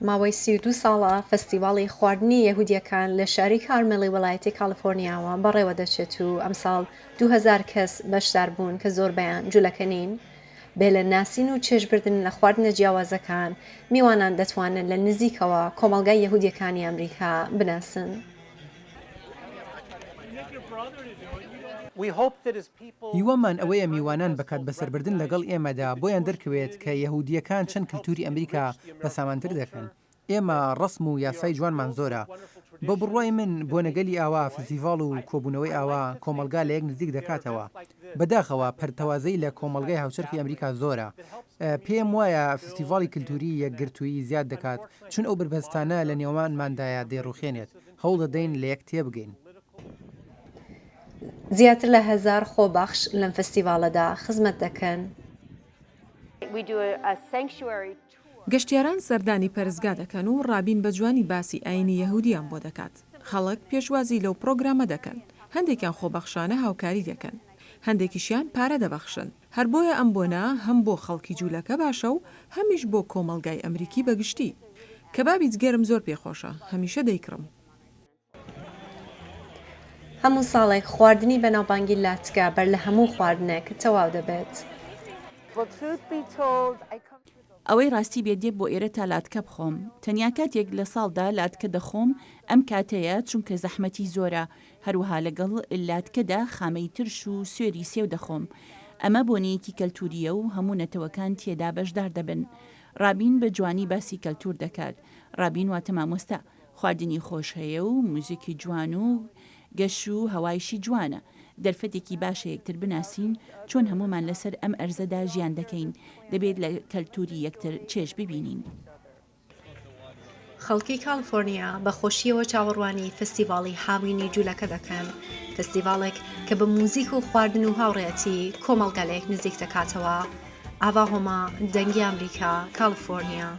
ماوەی 32 ساڵە فستیواڵی خواردنی یەهودیەکان لە شاری کارمێلی ویلایەتی کالیفۆرنیاوە بەڕێوە دەچێت و ئەمساڵ 2000 کەس بەشدار بوون کە زۆربەیان جولەکە نین. بێ لە ناسین و چێژبردن لە خواردنە جیاوازەکان، میوانان دەتوانن لە نزیکەوە کۆمەڵگای یەهودیەکانی ئەمریکا بناسن. هیوامان ئەوەیە میوانان بە کات بەسەربردن لەگەڵ ئێمەدا بۆیان دەرکەوێت کە یەهودییەکان چەند کلتوری ئەمریکا بە سامانتر دەکەن. ئێمە ڕەسم و یاسای جوانمان زۆرە. بە بڕوای من بۆنەگەلی ئاوا، فستیڤاڵ و کۆبوونەوەی ئاوا کۆمەڵگا لە یەک نزیک دەکاتەوە. بەداخەوە پەرتەوازەیی لە کۆمەڵگای هاوچەرخی ئەمریکا زۆرە. پێم وایە فستیڤاڵی کلتوری یەکگرتوویی زیاد دەکات، چون ئەو بەربەستانە لە نێوانماندایە دەیڕوخێنێت. هەوڵ دەدەین لە یەک تێبگەین. زیاتر لە هەزار خۆبەخش لەم فستیڤاڵەدا خزمەت دەکەن. گەشتیاران سەردانی پەرستگا دەکەن و ڕابین بە جوانی باسی ئایینی یەهودیان بۆ دەکات. خەڵک پێشوازی لەو پڕۆگرامە دەکەن. هەندێکیان خۆبەخشانە هاوکاری دەکەن. هەندێکیشیان پارە دەبەخشن. هەر بۆیە ئەم بۆنە هەم بۆ خەڵکی جوولەکە باشە و هەمیش بۆ کۆمەڵگای ئەمریکی بە گشتی. کەبابی جگەرم زۆر پێ خۆشە، هەمیشە دەیکڕم. هەموو ساڵێک خواردنی بەناوبانگی لاتکە بەر لە هەموو خواردنێک تەواو دەبێت. ئەوەی ڕاستی بێت دێم بۆ ئێرە تا لاتکە بخۆم. تەنیا کاتێک لە ساڵدا لاتکە دەخۆم ئەم کاتەیە چونکە زەحمەتی زۆرە. هەروەها لەگەڵ لاتکەدا خامەی ترش و سوێری سێو دەخۆم. ئەمە بۆنەیەکی کەلتوورییە و هەموو نەتەوەکان تێدا بەشدار دەبن. ڕابین بە جوانی باسی کەلتوور دەکات. ڕابین واتە مامۆستا. خواردنی خۆش هەیە و موزیکی جوان و گەش و هەوایشی جوانە. دەرفەتێکی باشە یەکتر بناسین، چۆن هەموومان لەسەر ئەم ئەرزەدا ژیان دەکەین، دەبێت لە کەلتووری یەکتر چێژ ببینین. خەڵکی کالیفۆرنیا بە خۆشییەوە چاوەڕوانی فستیڤاڵی هاوینی جولەکە دەکەن، فستیڤاڵێک کە بە موزیک و خواردن و هاوڕێیەتی کۆمەڵگا لەیەک نزیک دەکاتەوە. ئاڤا هۆما، دەنگی ئەمریکا، کالیفۆرنیا.